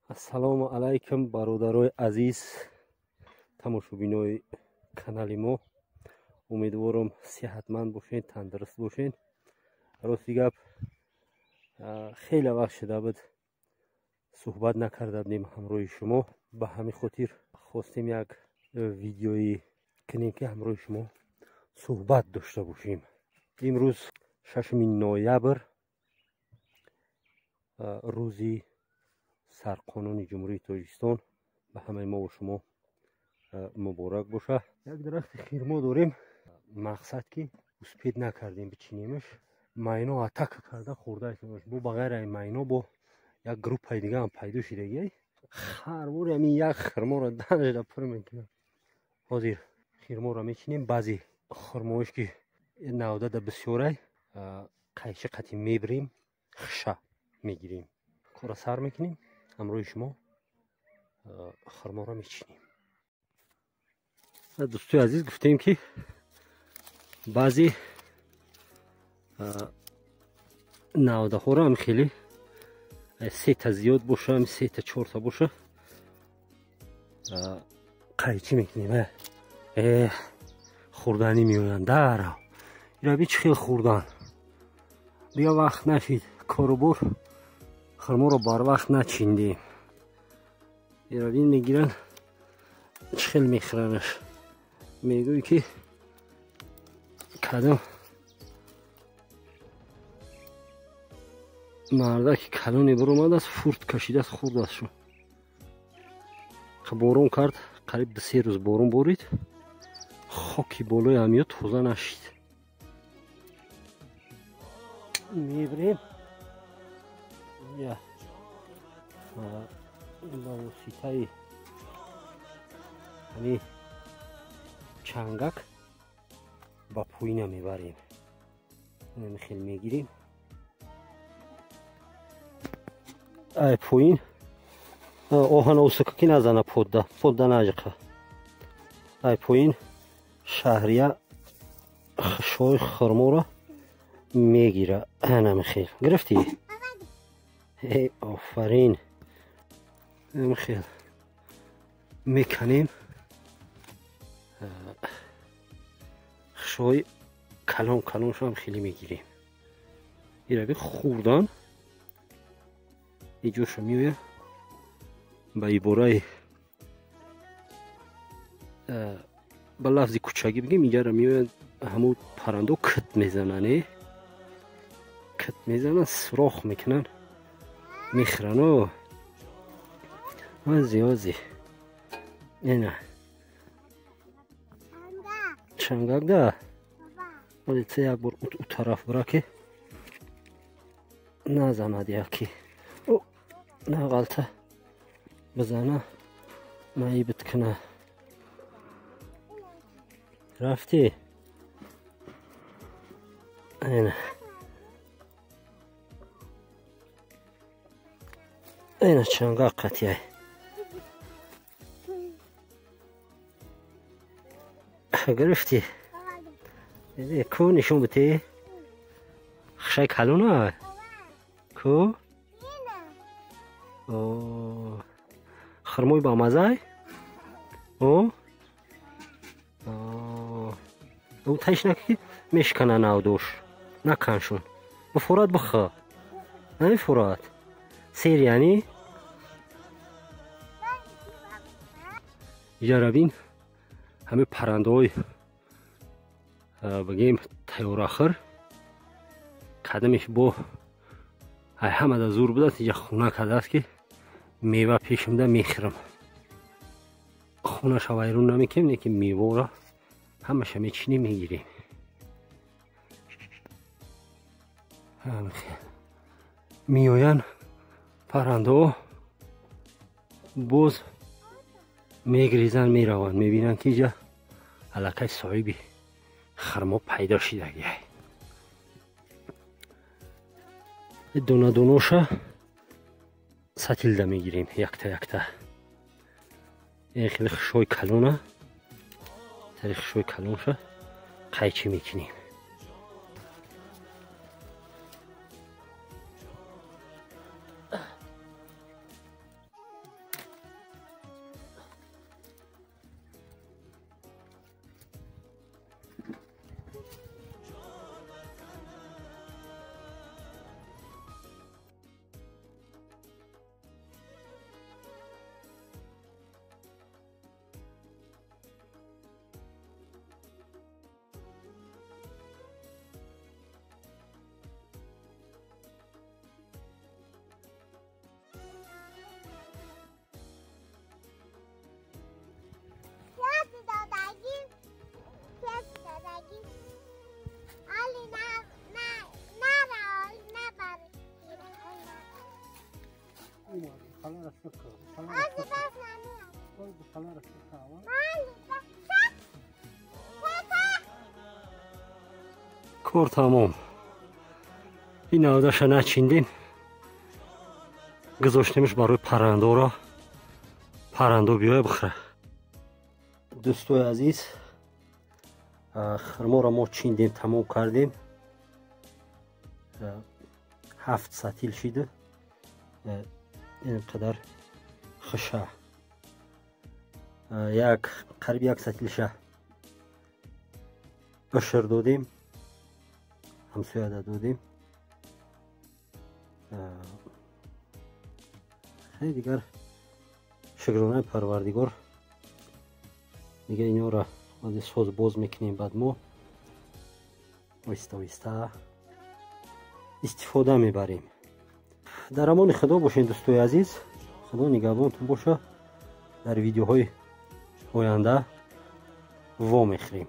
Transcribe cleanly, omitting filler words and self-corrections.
Ассалому алайкум, бародарои азиз, тамошобинои канали мо. Умедворам, сиҳатманд бошед, тандуруст бошед. Рости гап, хеле вақт шуда буд, суҳбат накарда будем ҳамроҳи шумо. Ба ҳамин хотир хостем як видеои кунем, ки ҳамроҳи шумо суҳбат дошта бошем. Имрӯз 6 ноябр, рӯзи сарқонуни Ҷумҳурии Тоҷикистон. Ба ҳамаи мо ва шумо муборак боша. Як дарахти хирмо дорем, мақсад ки успеть накардем бичинемаш, майно атака карда хӯрдааш. Бо ба ғайр ай майно бо як группаи дига ҳам пайдо шидагиай. Ҳар бори ҳамин як хирморо данашда пур мекунам. Ҳозир хирморо мечинем. Баъзе хурмоиш ки навдада бисёрай, қайчи қати мебирем, хиша мегирем. Кора сар мекунем, ҳамроҳи шумо хурморо мечинем. Дӯстои азиз, гуфтем ки баъзе навдаҳоро ҳам хеле сета зиёд боша, сета чорта боша, қайчӣ мекунем. Хӯрданӣ меоянд дарав. Ираби чӣ хел хӯрдан. Дига вақт нашид, корубор, хурморо барвақт начиндем. Иравин мегиранд, чӣ хел мехӯранаш. Мегӯй ки кадом мардаки калоне биромадааст, фурт кашидааст, хӯрдастшу. Борон кард, қариб 2-3 рӯз борон борид, хоки болои ҳамиё тоза нашид. Мебирем ба воситаи ҳамин чангак ба поина мебарем. Хел мегирем ай поин. Оҳана усука ки назана, подда подда наҷиқа. Ай поин шаҳрия хишои хурморо мегира. Анамихел гирифтӣ? Офарин. Хел меканем. Хишои калон калоншоам хеле мегирем. Ираби хӯрдан иҷоша меоя. Ба ибораи, ба лафзи кӯчагӣ бигем, иҷара меояд, ҳамун паррандо кит мезананд, кит мезананд, сурох мекунанд, мехӯранд. Ози ози ина чангак да. Ози ту як бор у тараф бира, ки назанад, яки нағалта бизана, маибит куна. Рафтӣ? Ина, ина чангак қатияй гирифтӣ. Ку, нишон битӣ хишай калона ку. Хурмои бамазай. Ӯ таш наки, мешкана навдош. Наканшун, бифурад, бихӯ. Намефурад, сер яъни. Иҷарабин ҳамин паррандаҳои, бигем, тайёрахӯр кадамеш бо ай ҳамада зур будааст. Иҷа хона кардааст, ки мева пешимда мехӯрам. Хонаша вайрон намекунем, лекин меваро ҳамаша мечинем, мегирем. Меоянд паррандаҳо, боз мегрезанд, мераванд. Мебинанд, ки иҷа аллакай соҳиби хурмо пайдо шидагиай. Дона-доноша сатилда мегирем, якта якта. Хеле хишои калона, тари хишои калонша қайчӣ мекунем. Кор тамом. Ин навдаша начиндем, гузоштемш барои паррандоро, паррандо биёя бихӯра. Дӯстои азиз, хурморо мо чиндем, тамом кардем. 7 сатил шида, ин қадар хиша, як қариб як сатилша ушр додем, ҳамсояда додем. Хеле дигар шукронаи Парвардигор. Дига инора соз боз мекунем, баъд мо оҳиста оҳиста истифода мебарем. Дар амони Худо бошед, дӯстои азиз, Худо нигаҳбонтон боша. Дар видеоҳои оянда вомехӯрем.